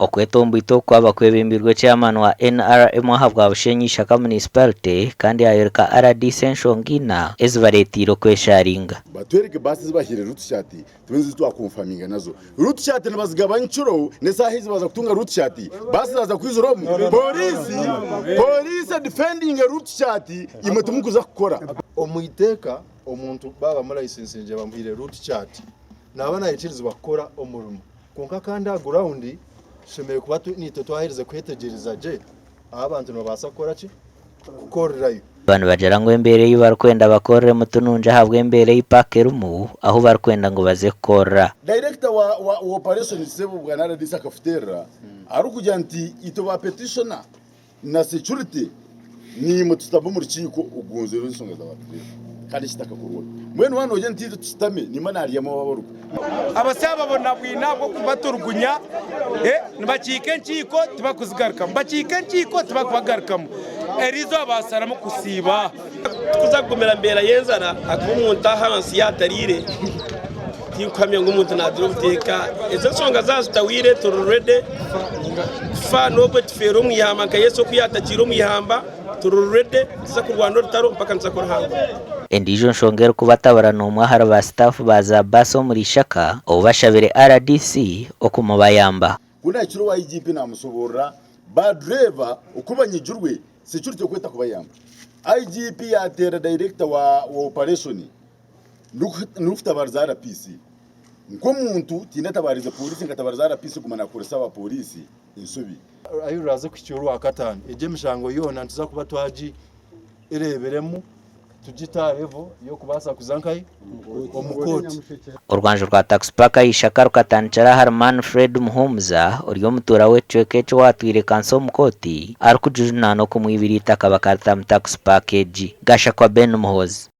Okwetomboita oku kwaba kwebembirwe Chairman wa NRM ahabwa Bushenyi Ishaka Municipality kandi yayoreka rdc enshonga ina ezibaretiire okwesharinga. Batwereke baasi ezi bahaire route chart tube nizo twakonfaminga nazo. Route chart nibazigaba nkiro n'esaaha ezi baaza kutunga route chart baasi zaaza kwizira omu. Pooriisi pooriisi edifendinge route chart imwe timukuza kukora. Omu iteeka omuntu baaba bamurayisinsingiire bamuhaire route chart naaba nayikirizibwa kukora omurimo kwonka kandi aha gurawundi tushemereire kuba naitwe twaherize kwetegyereza gye ahu abantu nibabaasa kukora ki? Kukorerayo. Aba nibagira ngu embeera ei barikwenda bakoreremu ti nungi ahabw'embeera ei paaka erimu ahu barikwenda ngu baze kukorera. Dayirekita wa wa operations Sebo Bwana RDC akafuterera arikugira nti itwe ba petishona na security niimwe tusitame omu rukiiko okugonzoora ensonga za ba dereeva kandi eki kitakakorwaho. Mbwenu waaba noogira nti itwe tusitame niimwe naaryamu ababaruka. Abasya babonabwine ahabw'okubaturugunya, nibakiika enkiiko tibakuzigarukamu, bakiika enkiiko tibakubagarukamu. Eriizooba baasharamu kusiiba. Tikuza kugumira mbeera y'enjara ahakuba omuntu ahansi yaatariire tinkuhamya ngu omuntu naagira obuteeka. Ezo enshonga zaaba zitahwire turi ready kufa n'obwo tufeere omu ihamba nka Yesu oku yaatakiire omu ihamba turi ready tuza kurwana orutaro mpaka nituza kuruhangura. Endiijo nshonga erikubatabura n'omwe ahari ba sitaafu ba za baasi omuri Ishaka ou bashabire rdc okumubayamba. Ku naahikire owa IGP naamushoboorora baadureeva oku banyigirwe security oku etakubayamba. IGP yaateera dayirekita wa opareshoni ndikutabariza RPC. Nk'omuntu tindatabaarize pooriisi nkatabariza RPC kuguma naakoresa abapooriisi enshobi. Ahi ruraaze kuhikya Orwakataano, egyo emishango yoona nituza kuba twagireebiremu tugite aha level y'okubaasa kuza nkahi? Omu kooti. Orwanju rwa Taxi Park aha Ishaka rukatandikira ahari Manfred Muhumuza ori omutuura w'ekicweka eki owaatwire kanso omu kooti arikujunaanwa okumwibira eitaka bakaritamu Taxi Park egi. Gashakwa Ben Muhoozi.